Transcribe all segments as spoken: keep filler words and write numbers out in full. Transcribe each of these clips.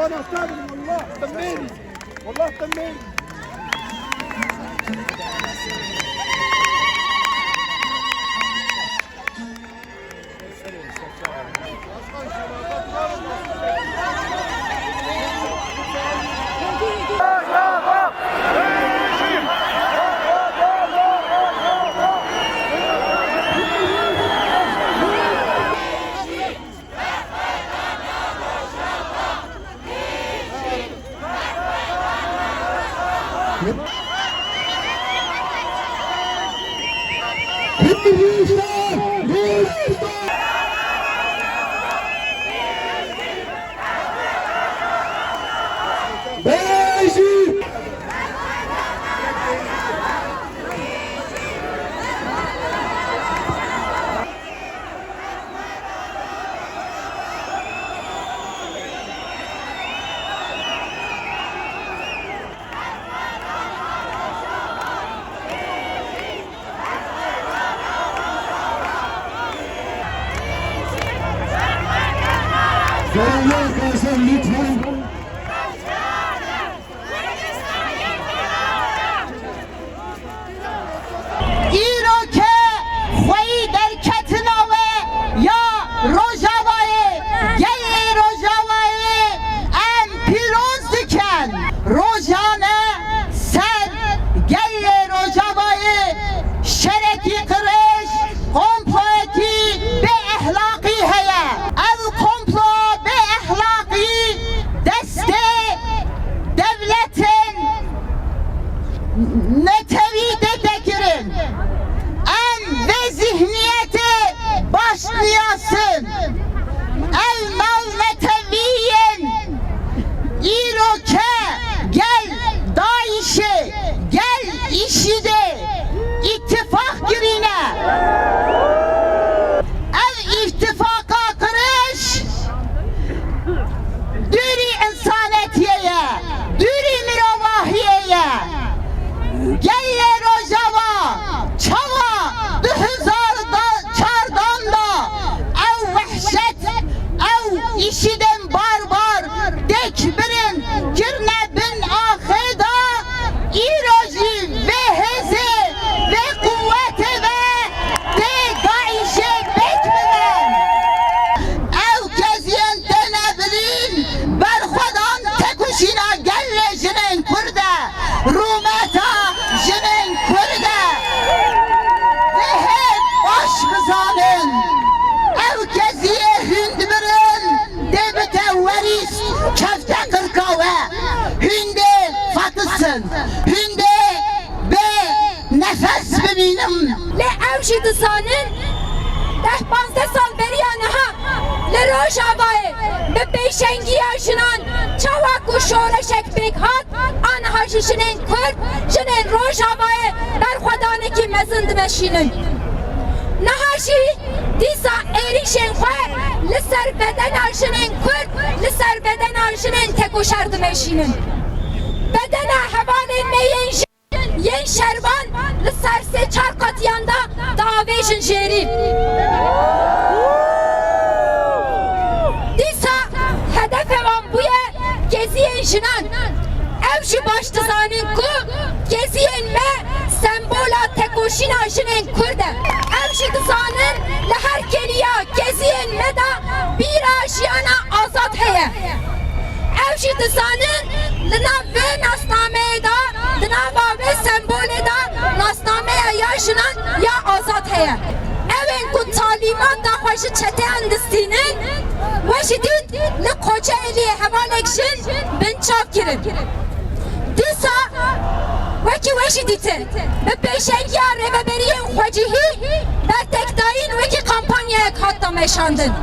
Wallah temêrî. Wallah temêrî. Değerli arkadaşlar, lütfen. Îro ke xweyî derketina we ya Rojavayê, gelê Rojavayê em pîroz dikin. Rojane ser gelê Rojavayê şerekî qirêj, komployekî bêexlaqî heye. Ev komploya bêexlaqî destê dewletên netewî tê kirin. Em vê zihniyetê baş niyasin. Ev malnetewî yên îro ke gel DAIŞê, gel IŞÎDê îtîfaq kirîne. Ev îtîfaqa qirêj dûrî însanetiyê ye, dûrî mirovahiyê ye. Gelê Rojava çawa du hezar çardan da ew wehşet, ew IŞÎDên barbar têk birin kirine bin axê de, îro jî vê hêzê, vê quwetê ve tê DAIŞê pêk bibin. Ew keziyên têne birîn berxwedan têkoşîna gelê jinên Kurd e, rûmeta jinên Kurd e. Vê hêt baş bizanin, ew keziyê hûn dibirin, dê bite werîs kefte qirka we. Hûn dê fetisin, hûn dê bê nefes bimînim. Lê ew jî dizanin, deh panzdeh sal beriya niha li Rojavayê bi pêşengiya jinan çawa ku şoreşek pêk hat, aniha jî jinên Kurd, jinên Rojavayê berxwedanekî mezin dimeşînin. Niha jî dîsa êrîşên xwe li ser bedena jinên Kurd, li ser bedena jinên tekoşer dimeşînin. Bedena hevalên me yên jin yên şervan li ser sê çar qatiyan de diavêjin jêrî. Dîsa hedefê wan bûye geziyên jinan. Ew jî baş dizanin ku geziyên me sembola tekoşîna jinên Kurd e. Ew jî dizanin li her kêliya geziyên me de bîra jiyana azad heye. Ew jî dizanin li nav vê nasnameyê de, di nava vê sembolê de nasnameya ya jinan ya azad heye. Ew ên ku talîmata xwe ji çeteyan distînin, we jî dît li Koçeeliyê hevalek jin binçav kirin. Dîsa wekî we jî dîtin, bi pêşengiya rêveberiyên xwecihî bertekdayîn wekî kampanyayek hat dameşandin.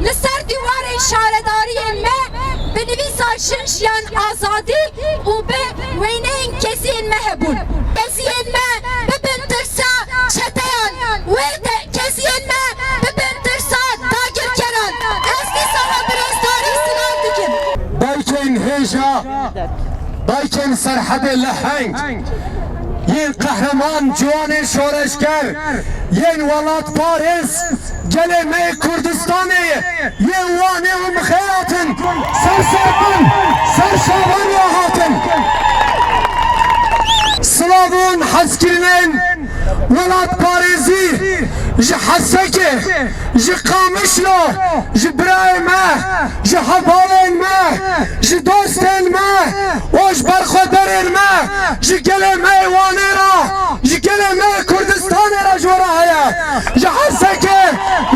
Li ser dîwarên şaredariyên me bi nivîsa Jin, Jiyan, Azadî û bi wêneyên keziyên me hebûn. Keziyên me bibin tirsa çeteyan, wê de keziyên me bibin tirsa dagirkeran. Ez dîsa we bi rêzdarî silav dikim. Dayikên hêja, dayikên serhedê leheng, yên qehreman, ciwanên şoreşger, yên welatparêz, Gelê me yê Kurdistanê yê Wanê hûn bi xêr hatin. Ser Şaban, ser Şaban re hatin. Silav û hezkirinên welatparêzî ji Hesekê, ji Qamişlo, ji birayê me, ji hevalên me, ji dostên me û ji berxweberên me, ji gelê me yê Wanê re, ji gelê me yê Kurdistanê re ji we re heye. Ji Hesekê,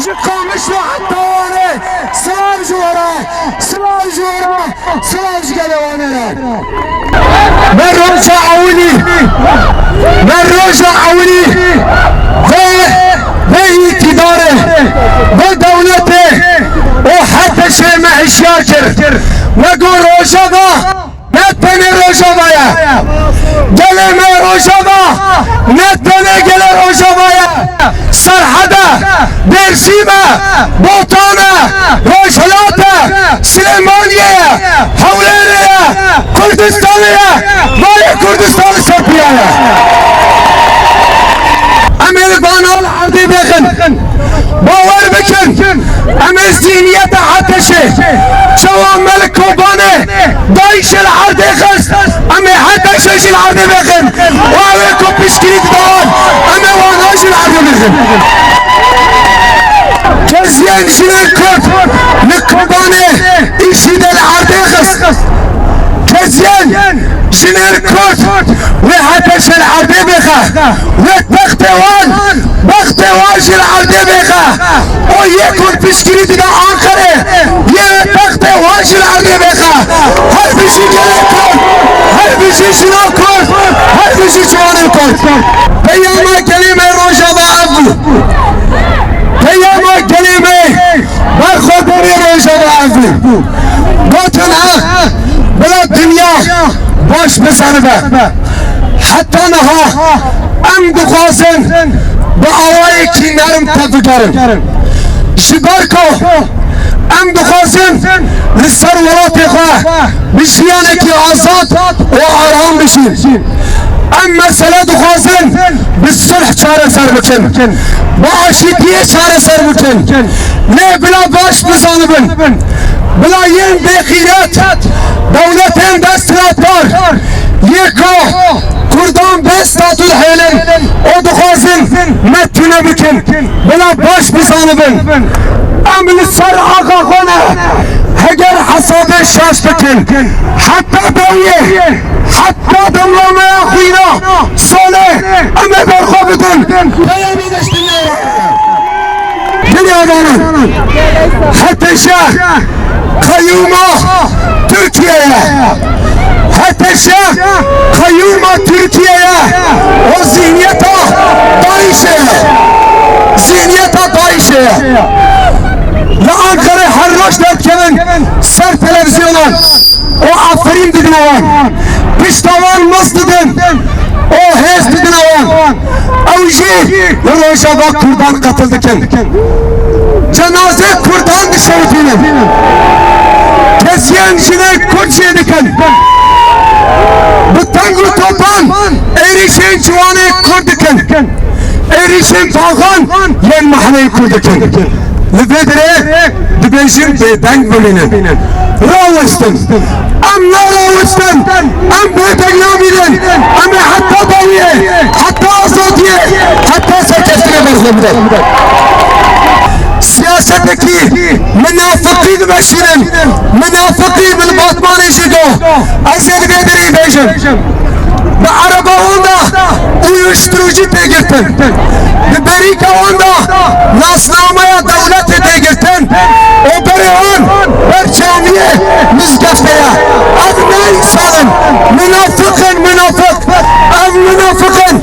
ji Qamişlo heta Wanê, silav ji we re, silav ji we re, silav ji gelê Wanê re. Me roja ewilî, me roja ewilî ve, ve îtîdarê, ve dewletê û H T Ş'ê me hişyar kir. Me got Rojava ne tenê Rojava ye. Gelê me Rojava ne tenê gelê Rojava ye. Serhede, Dêrsim e, Botan e, Rojhilat e, Silêmaniyê ye, Hewlêrê ye, Kurdistanê ye, mayê Kurdistanê ser piya ye. Em ê li vana li erdê bêxin. Bawer bikin, em ê zîhniyeta H T Ş'ê, çawa me li Kobanê DAIŞ'ê li erdê xist, em ê H T Ş'ê jî li erdê bêxin. Û ew ê ku piştgirî dida wan, em ê wana jî li erdê bêxin. Keziyên jinên Kurd li Kobanê ÎŞÎD'ê li erdê xist. Keziyên jinên Kurd wê H T Ş'ê li erdê bêxe. Wê textê wan, bextê wan jî li erdê bêxe. Û yê ku piştgirî dida Anqerê, yê wê textê wan jî li erdê bêxe. Her bijî gelê Kurd, her bijî jina Kurd, her bijî ciwanên Kurd. Peyama gelê me Rojava ev bû. Peyama gelê me berxwedanê Rojava ev bû. Gotin e, bila dinya baş bizanibe. Heta niha em dixwazin bi awayekî nerm tev bigerin. Ji ber ku em dixwazin li ser welatê xwe bi jiyanekî azad û aram bijîn. Em mesele dixwazin bi sulh çareser bikin, bi aşîtiyê çareser bikin. Lê bila baş bizanibin, bila yên bêxîret, dewletên desthilatdar, yê ku Kurdan bê statû dihêlin û dixwazin me tune bikin. Bila baş bizanibin, em li ser axa xwe ne, heger hesabê şaş bikin, heta dawiyê, heta demlameya xwîna solê, em ê berxwe bidin. Peyamê deştê me. Dinya danin. H T Ş qeyûma Tirkiye ye. H T Ş qeyûma Tirkiye ye. O zihniyeta DAIŞ'ê ye. Zihniyeta DAIŞ'ê ye. Li Ankarê her roj derdikevin ser televîzyonan û aferîn didine wan. Pişta wan mast didin û hêz didine wan. Ew jî li Rojava Kurdan qetil dikin. Cenazê Kurdan dişewitînin. Keziyên jinên Kurd jê dikin. Bi teng û topan êrîşên ciwanên Kurd dikin. Êrîşên taxan yên mehleyên Kurd dikin. Li vê derê dibêjin bêdeng bimînin. Rawestin. Em nerawestin. Em bêdeng namînin. Em ê heta dawiyê, heta azadiyê, heta serkeftinê berxwe bidin. Siyasetekî minafiqî dimeşînin. Minafiqî min Batmanê jî got. Ez ê li vê derê bêjim. Di ereba wan de uyuşturucu tê girtin. Di berîka wan de nasnameya dewletê tê girtin. Û berê wan ber camiyê mizgeftê ye. Ev ne însan in. Minafiq in, minafiq. Ev minafiq in.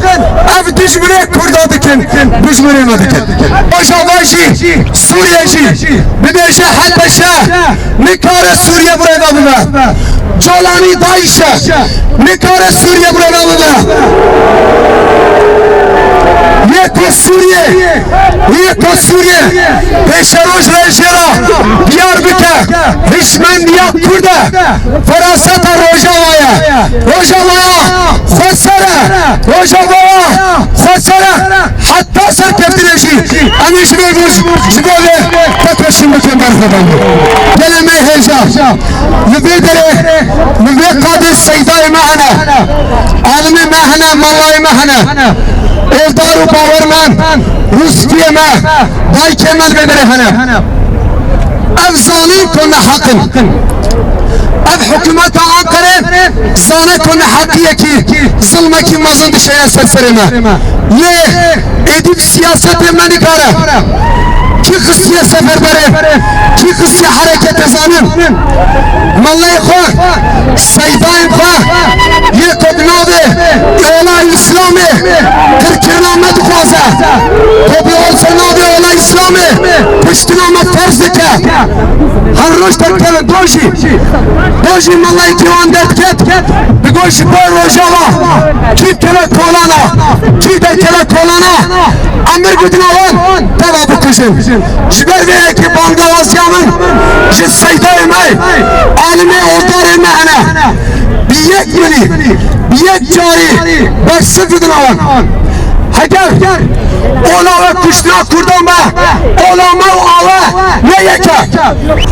Ev dijminê Kurda dikin. Dijminê me dikin. Rojava jî, Sûriye jî. Bibêje H T Ş. Nikare Sûriye birêve bibe. Colanî DAIŞ e. Nikare Sûriye birêve bibe. Yê ku Sûriye, yê ku Sûriye pêşeroj lê jê re diyar bike, hişmendiya Kurd e. Feraseta Rojava ye. Rojava xweser e. Rojava xweser e. Heta serkeftinê Em ê ji vê roj, ji vê rê têkoşîn bikin berxwedan. Gelê me hêja. Li vê derê, li vê qadê seydayê me hene. Alimê me hene, mallayê me hene. Êldar û bawermen, rûspiyê me, dayikê me li vê derê hene. Ev zanin ku neheq in. Ev hikûmeta Anqerê zane ku neheqiyekî, zilmekî mezin dişêne ser serê me. Lê êdî bi siyasetê me nikare. Kî xistiye seferberê, kî xistiye hereketê zanin. Melleyê xwe, seydayên xwe, yê ku bi navê ola Îslamê qirkirina me dixwaze. Ku bi navê ola Îslamê kuştina me ferz dike. Her roj derkevin dojî. Dojî melayekî wan derdiket. Digot ji bo Rojava. Kî kele kolana. Kî derkeve kolana. Emir gudina wan. Teva bikujin. Ji ber vê yekê bangewaziya min. Ji seydayê me. Alimê oldarê me hene. Bi yek milî. Bi yek carî. Bersiv gudina wan. Heger ola we kuştina Kurdan be, ola me û awe ne yek e.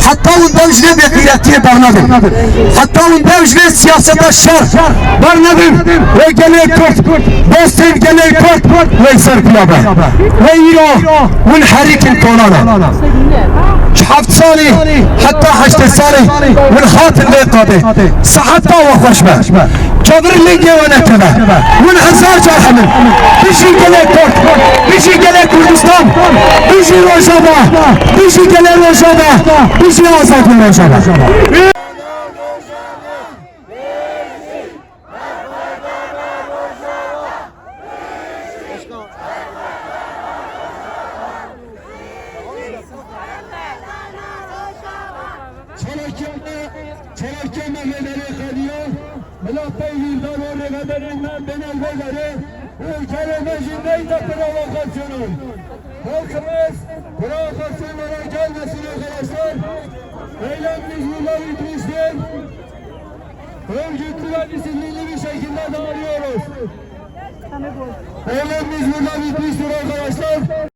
Heta hûn dew ji vê bêxîretiyê bernedin. Heta hûn dew ji vê siyaseta şer bernedin. Wê gelê Kurd, dostên gelê Kurd wê ser piya be. Wê îro hûn herîkin kolana. Ji heft salî heta heştê salî hûn hatin vê qadê. Siheta we xweş be. Kevir lingê we nekeve. Hûn hezar car hemin. Bijî gelê Kurd. Bijî gelê Kurdistan. Bijî Rojava. Bijî gelê Rojava. Bijî azadiya Rojava. Çalakiyê me, çalakiyê me rêberê xeniya, bila pey wîrdan û rêveberên me bêne vê derê, û ülkede me jî neyte provokasyonun. Halkımız provokasyonlara gelmesin arkadaşlar. Eylemimiz burada bitmiştir. Örgütlü ve disiplinli bir şekilde dağılıyoruz. Eylemimiz burada bitmiştir arkadaşlar.